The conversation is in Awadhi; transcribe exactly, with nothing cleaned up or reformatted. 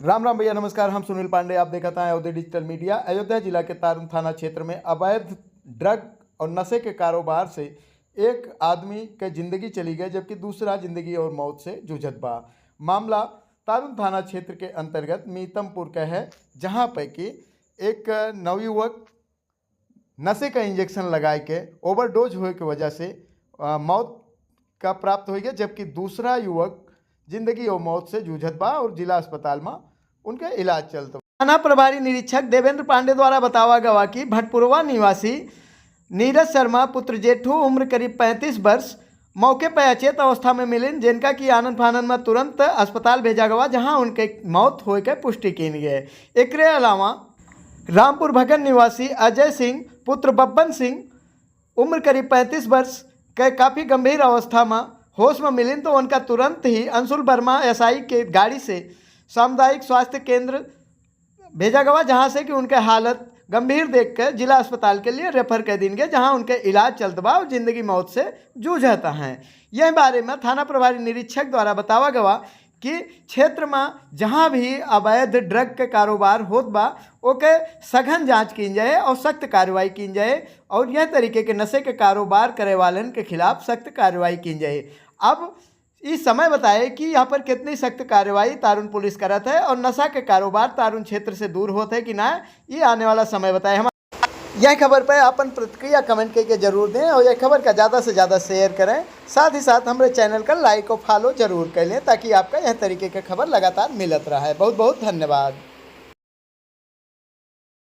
राम राम भैया, नमस्कार। हम सुनील पांडे, आप देखत हैं अयोध्या डिजिटल मीडिया। अयोध्या जिला के तारुन थाना क्षेत्र में अवैध ड्रग और नशे के कारोबार से एक आदमी के जिंदगी चली गई, जबकि दूसरा जिंदगी और मौत से जूझत बा। मामला तारुन थाना क्षेत्र के अंतर्गत मीतमपुर का है, जहां पे कि एक नवयुवक नशे का इंजेक्शन लगाए के ओवरडोज होए के वजह से, अ, मौत का प्राप्त होइ गया, जबकि दूसरा युवक जिंदगी और मौत से जूझत बा और जिला अस्पताल में उनके इलाज चलत बा। थाना प्रभारी निरीक्षक देवेंद्र पांडे द्वारा बतावा गवा कि भटपुरवा निवासी नीरज शर्मा पुत्र जेठू, उम्र करीब पैंतीस वर्ष, मौके पर अचेत अवस्था में मिलिन, जिनका कि आनन फानन में तुरंत अस्पताल भेजा गवा, जहां उनके मौत होए के पुष्टि कीन गए। एकरे अलावा रामपुर भगन निवासी अजय सिंह पुत्र बब्बन सिंह, उम्र करीब पैंतीस वर्ष, के काफ़ी गंभीर अवस्था में होश में मिलिन, तो उनका तुरंत ही अंशुल वर्मा एसआई के गाड़ी से सामुदायिक स्वास्थ्य केंद्र भेजा गवा, जहां से कि उनके हालत गंभीर देख के जिला अस्पताल के लिए रेफर कर दीन गए, जहां उनके इलाज चलत बा और जिंदगी मौत से जूझत हैं। यह बारे में थाना प्रभारी निरीक्षक द्वारा बतावा गवा कि क्षेत्र में जहां भी अवैध ड्रग के कारोबार होत बा, ओके सघन जांच कीन जाए और सख्त कार्रवाई कीन जाए और यह तरीके के नशे के कारोबार करे वालन के खिलाफ सख्त कार्रवाई कीन जाए। अब इस समय बताए कि यहाँ पर कितनी सख्त कार्रवाई तारुन पुलिस करत है और नशा के कारोबार तारुन क्षेत्र से दूर होत है कि ना, ये आने वाला समय बताए। हम यह खबर पर अपन प्रतिक्रिया कमेंट करके जरूर दें और यह खबर का ज़्यादा से ज़्यादा शेयर करें। साथ ही साथ हमारे चैनल का लाइक और फॉलो जरूर कर लें, ताकि आपका यह तरीके का खबर लगातार मिलत रहे। बहुत बहुत धन्यवाद।